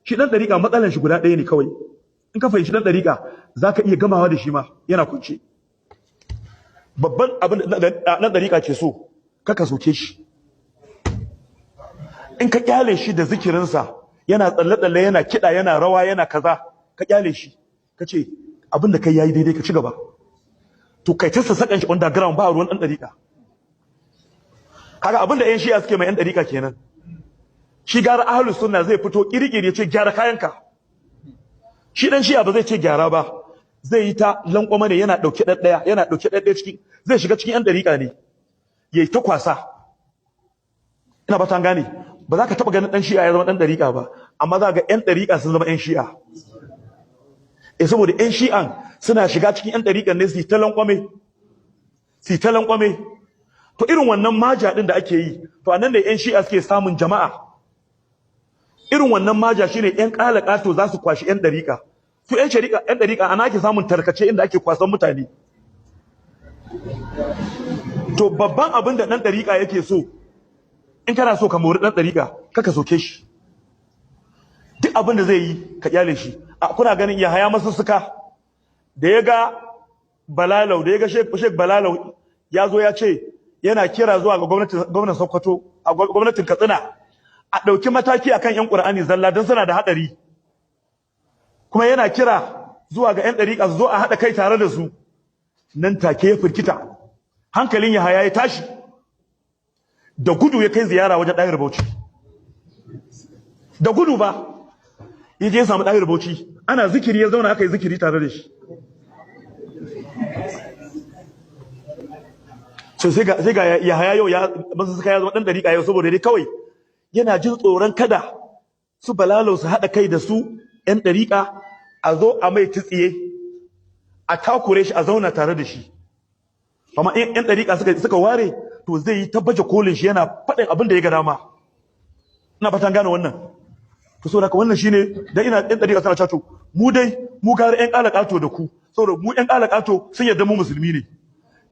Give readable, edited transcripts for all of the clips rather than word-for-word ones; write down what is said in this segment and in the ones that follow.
Shi dan dariƙa matsalan shi guda ɗaya ne kawai. In ka fahimci dan dariƙa, zaka iya gamawa da shi ma yana kwance. Babban abin da dan dariƙa ke so, kaka soke shi. In ka kyale shi da zikirinsa, yana tsalle-tsalle, yana kiɗa, yana rawa, yana kaza, ka kyale shi, ka ce abin da kai yayi daidai, ka ci gaba, to kai ta sassaƙan shi underground, ba ruwan ɗan ɗariƙa. Kaga abin da 'yan Shi'a suke mai 'yan ɗariƙa kenan. Shi gara Ahlus Sunna zai fito kirikiri ya ce gyara kayanka. Shi dan Shi'a ba zai ce gyara ba, zai yi ta lankwama ne, yana ɗauke ɗaɗɗaya, yana ɗauke ɗaɗɗaya cikin, zai shiga cikin 'yan ɗariƙa ne yayi ta kwasa. Ina ba ta gane. Ba za ka taɓa ganin ɗan Shi'a ya zama ɗan ɗariƙa ba, amma za ga 'yan ɗariƙa sun zama 'yan Shi'a. Eh, saboda 'yan Shi'an suna shiga cikin 'yan ɗariƙan ne su yi ta lankwame, su yi ta lankwame. To irin wannan maja ɗin da ake yi, to anan da 'yan Shi'a suke samun jama'a. Irin wannan maja shine 'yan ƙalaƙato za su kwashi 'yan ɗariƙa. Su 'yan shari'a, 'yan ɗariƙa, ana ake samun tarkace inda ake kwasan mutane. To babban abin da ɗan ɗariƙa yake so, in kana so ka mori ɗan ɗariƙa, kaka soke shi. Duk abin da zai yi, ka kyale shi. A kuna ganin ya haya Masussuka, da ya ga Balalau, da ya ga Sheikh Balalau ya zo ya ce yana kira zuwa ga gwamnatin, gwamnan Sokoto, a gwamnatin Katsina, a ɗauki mataki akan 'yan Ƙur'ani zalla don suna da haɗari, kuma yana kira zuwa ga 'yan ɗariƙa su zo a haɗa kai tare da su, nan take ya firkita, hankalin Yahaya ya tashi, da gudu ya kai ziyara wajen Ɗahir Bauchi. Da gudu ba ya je ya samu Ɗahir Bauchi ana zikiri, ya zauna, aka yi zikiri tare da shi. So sai ga Yahaya yau ya Masussuka ya zama ɗan ɗariƙa yau, saboda dai kawai yana jin tsoron kada su Balalau su haɗa kai da su 'yan ɗariƙa, a zo a mai tsiye, a takure shi a zauna tare da shi. Amma in 'yan ɗariƙa suka ware, to zai yi ta baje kolin shi, yana faɗin abin da ya ga dama. Ina fatan gane wannan. To saboda haka wannan shine dan ina 'yan ɗariƙa suna cewa mu dai mu gara 'yan ƙalaƙato da ku, saboda mu 'yan ƙalaƙato sun yarda mu musulmi ne,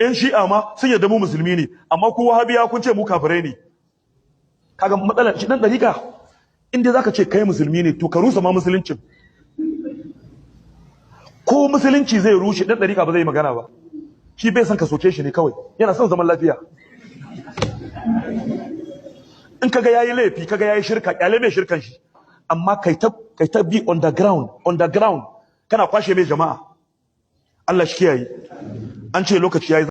'yan Shi'a ma sun yarda mu musulmi ne, amma ku Wahabiya kun ce mu kafirai ne. Kaga matsalar shi dan ɗariƙa, in dai zaka ce kai musulmi ne, to ka rusa ma musuluncin. Ko musulunci zai rushe, dan ɗariƙa ba zai yi magana ba. Shi bai son ka soke shi ne kawai, yana son zaman lafiya. In kaga yayi laifi, kaga yayi shirka, kyale mai shirkan shi, amma kai ta bi underground, underground, kana kwashe mai jama'a. Allah shi kiyaye. An ce lokaci yayi.